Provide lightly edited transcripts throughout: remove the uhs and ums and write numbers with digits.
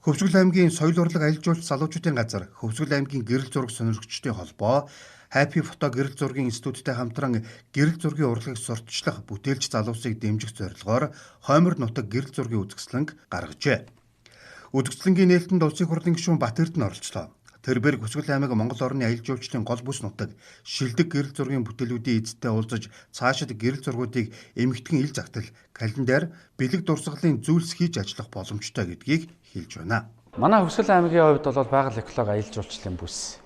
Хөвсгөл аймгийн соёл урлаг аялал жуулчлал залуучуудын газар, Хөвсгөл аймгийн гэрэл зураг сонирхогчдын холбоо, Happy Photo гэрэл зургийн институттэй хамтран гэрэл зургийн урлагийг сурталчлах бүтээлч залуусыг дэмжих зорилгоор Хоймор нутаг гэрэл зургийн үзэсгэлэнг гаргажээ. Үзэсгэлэнгийн нээлтэнд Улсын хурлын гишүүн Батэрдэнэ оролцлоо. Тэрбээр Хөвсгөл аймаг Монгол орны аялал жуулчлалын гол бүс нутаг шилдэг гэрэл зургийн бүтээлүүдийн эзэдтэй уулзаж цаашид гэрэл зургуудыг эмэгтгэн ил загтал календар бэлэг дурсгалын зүйлс хийж ажиллах боломжтой гэдгийг хэлж байна. Манай Хөвсгөл аймгийн хувьд бол байгаль экологи аялал жуулчлалын бүс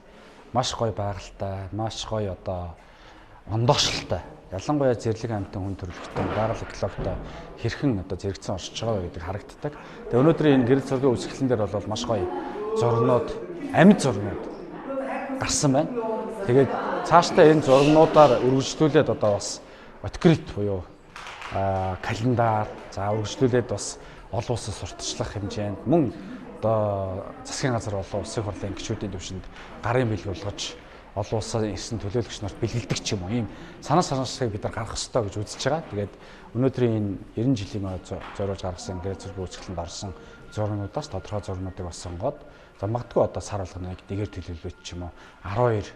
маш гоё байгальтай, маш гоё одоо ондоошлолтой. Ялангуяа зэрлэг амьтан хүн төрөлхтөн байгаль экологтой хэрхэн одоо зэрэгцэн оршиж байгаа гэдэг харагддаг. Тэгээ өнөөдрийн энэ гэрэл зургийн үзэсгэлэн дээр бол маш гоё зургнууд, амьд зургнууд гарсан байна. Тэгээд цаашдаа энэ зургнуудаар өргөжлүүлээд одоо бас открит буюу календар, за өргөжлүүлээд бас олон улсад сурталчлах хэмжээнд мөн одоо засгийн газар болон улсын хурлын гишүүдийн түвшинд гарын бэлэг болгож олон улсаа ирсэн төлөөлөгч нарт бэлгэлдэг ч юм уу ийм санаа санаачлалыг бид нар гаргах ёстой гэж үзэж байгаа. Тэгээд өнөөдрийн энэ 90 жилийн зориулж гаргасан гэрэл зургийн үзэсгэлэнд орсон зургнуудаас тодорхой зургнуудыг бас сонгоод за магадгүй одоо сар болгоно нэгээр төлөөлөөч ч юм уу 12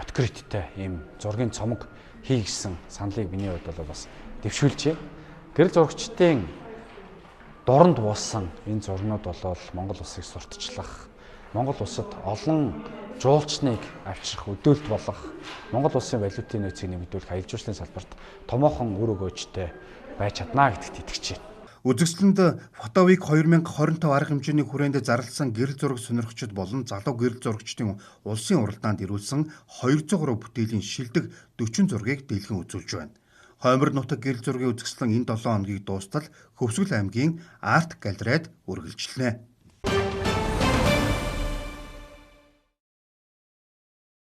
откриттэй ийм зургийн цомог хий гэсэн саналыг миний хувьд бол бас дэвшүүлжээ. Гэрэл зурагчдын дуранд буусан энэ зургнууд бол Монгол улсыг сурталчлах, Монгол улсад олон жуулчныг авчрах, өдөөлт болох, Монгол улсын валютын нөөцийг нэмэгдүүлэх аялал жуулчлалын салбарт томоохон үр өгөөжтэй байж чадна гэдэгт итгэж байна. Үзэсгэлэнд Photo Week 2025 арга хэмжээний хүрээнд зарласан гэрэл зураг сонирхогчид болон залуу гэрэл зурагчдын улсын уралдаанд ирүүлсэн 200 гаруй бүтээлийн шилдэг 40 зургийг дэлгэн үзүүлж байна. Хоймор нутаг гэрэл зургийн үзэсгэлэн энэ 7 хоногийг дуустал Хөвсгөл аймгийн Арт галерейд үргэлжлэнэ.